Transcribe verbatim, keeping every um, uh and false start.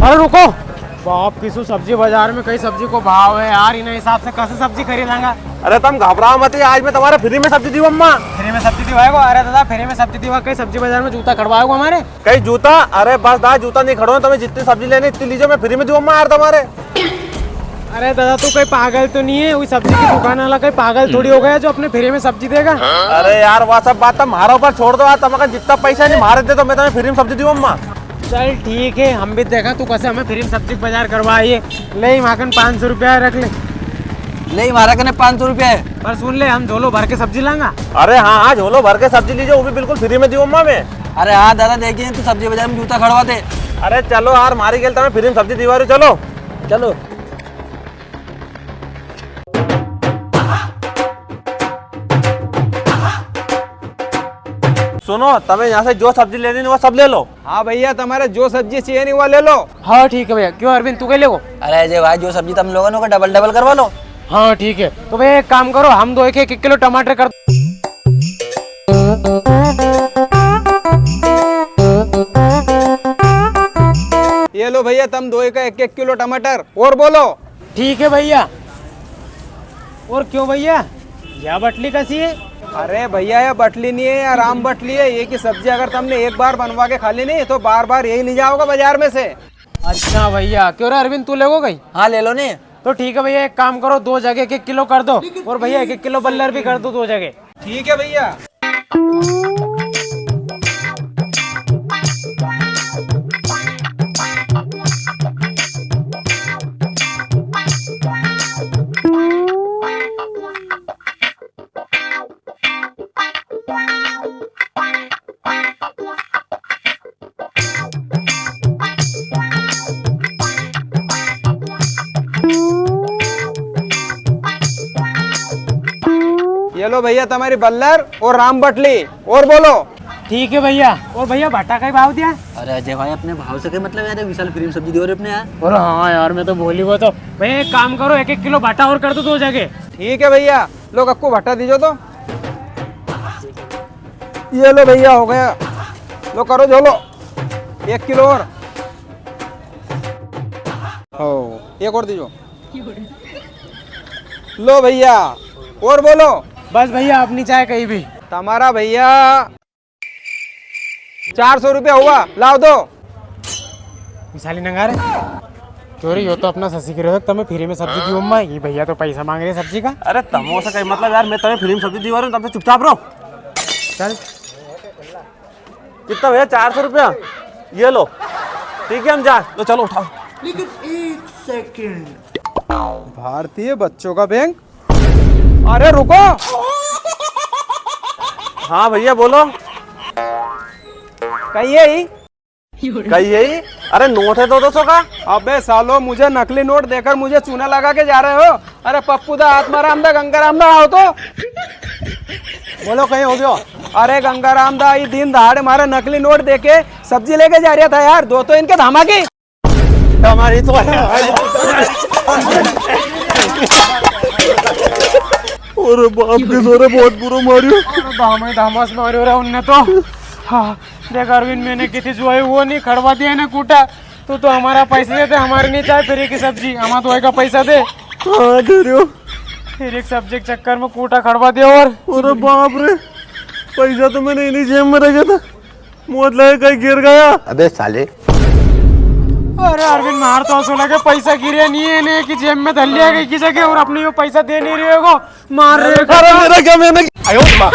अरे रुको, बाप की सु सब्जी बाजार में कई सब्जी को भाव है यार, इन्हें हिसाब से कैसे सब्जी खरीदांगा? अरे तम घबराओ मती, आज मैं तमारे free में सब्जी दिवाऊंगा। Free में सब्जी दिवाएगो? अरे दादा, free में सब्जी दिवा, कई सब्जी बाजार में जूता खड़वाएगो हमारे? कई जूता? अरे बस दादा, जूता नी खड़वाऊं, तमें जितनी सब्जी लेनी इतनी लीजो, मैं free में दिवाऊंगा यार तमारे। अरे दादा, तू कई पागल तो नी है? वो सब्जी की दुकान वाला कई पागल थोड़ी हो गया जो अपने free में सब्जी देगा? अरे यार, वा सब बात तम म्हारा ऊपर छोड़ दो यार, तमारे जितना पैसा नी म्हारे दे दो, मैं तमें free में सब्जी दिवाऊंगा। चल ठीक है, हम भी देखा तू कैसे हमें free में सब्जी बाजार करवाई है। ले ही म्हाकन पाँच सौ रुपया रख ले। ले ही म्हारा कने पाँच सौ रुपया है। पर सुन ले, हम झोलो भर के सब्जी लांगा। अरे हाँ हाँ, झोलो भर के सब्जी लीजो, वो भी बिल्कुल free में दिवाऊंगा मैं। अरे हाँ दादा, देखिए तू सब्जी बाजार में जूता खड़वा दे। अरे चलो यार, म्हारी गेल तमें free में सब्जी दिवा रियो, चलो। चलो। सुनो, तमें यहाँ से जो सब्जी लेनी नी, वो सब ले लो। हाँ भैया, तमारे जो सब्जी चाहिए नी, वो ले लो। हाँ, ठीक है भैया। क्यों अरविंद, तू कई लेगो? अरे अजय भाई, जो सब्जी तम लोगा नी, उका double double करवा लो। हाँ, ठीक है। तो भैया, एक काम करो, हम दो एक, एक, एक किलो टमाटर कर दो। ये लो भैया, तम दो एक, एक, एक किलो टमाटर। और बोलो। ठीक है भैया। और क्यों भैया, या बटली कसी है? अरे भैया, या बटली नी है, या राम बटली है। ये की सब्जी अगर तमने एक बार बनवा के खा ली नी, तो बार बार यही ली जाओगा बाजार में से। अच्छा भैया, क्यों रे अरविंद, तू लेगो कई? हाँ, ले लो नी। तो ठीक है भैया, एक काम करो, दो जगह एक एक किलो कर दो, और भैया एक एक किलो बल्लर भी कर दो दो जगह। ठीक है भैया। ये लो भैया, तमारी बल्लर और राम बटली। और बोलो। ठीक है भैया। और भैया, भाटा कई भाव दिया? अरे अजय भाई, अपने भाव से कई मतलब यार, विशाल free में सब्जी दिवा रियो अपने यार। अरे हाँ यार, मैं तो भूली गयो तो। भैया, एक काम करो, एक एक किलो भाटा और कर दो दो जगह। ठीक है भैया, लो कक्कू भाटा दीजो तो। ये लो भैया, हो गया। लो करो झोलो, एक किलो और। ओ, एक और दीजो। लो भैया, और बोलो। बस भैया, अपनी चाय कई भी। तमारा भैया चार सौ रुपया हुआ, लाओ दो। विशाली नंगारे, क्यों रे, यो तो अपना ससी कई रियो, तमें free में सब्जी दिवाऊंगा, ये भैया तो पैसा मांग रिया है सब्जी का। अरे तमो से कई मतलब यार, मैं तमें free में सब्जी दिवा रियो हूँ, तम तो चुपचाप रहो। चल। कितना भैया? चार सौ रुपया। ये लो। ठीक है, हम जा। लो चलो, उठाओ। लेकिन एक सेकंड। भारतीय बच्चों का बैंक। अरे रुको। हाँ भैया, बोलो। कई है ई? कई है ई? अरे नोट है दो दो सौ का। अबे सालो, मुझे नकली नोट देकर मुझे चूना लगा के जा रहे हो? अरे पप्पू दा, आत्माराम दा, गंगाराम दा, आओ तो। बोलो, कई हो गयो? अरे गंगाराम दा, ई दिन दहाड़े मारे नकली नोट देके सब्जी लेके जा रिया था यार, दो तो इनके धामा की। हमारी तो है। अरे बाप के सोरे, बहुत बुरो मारियो। अरे धामा ही धामा से मारियो रे उनने तो। हाँ, देख अरविंद, मैंने किती जुआई, वो नी खड़वा दिया इन्हें कूटा। तू तो हमारा पैसा दे दे, हमारे नी चाहे free की सब्जी, हमारा तो का पैसा दे। हाँ, दे रियो। Free की सब्जी के चक्कर में कूटा खड़वा दिया और। अरे बाप रे, पैसा तो मैंने इन्हीं जेब में रखा था। मौत लगे कई गिर गया। अबे साले। अरे अरविंद, मार तो असो लगे पैसा गिरे नी है, ने की जेब में धर लिया कई की जगह और अपने यो पैसा दे नी रियो को मार रे। अरे मेरा क्या, मैंने आयो माँ।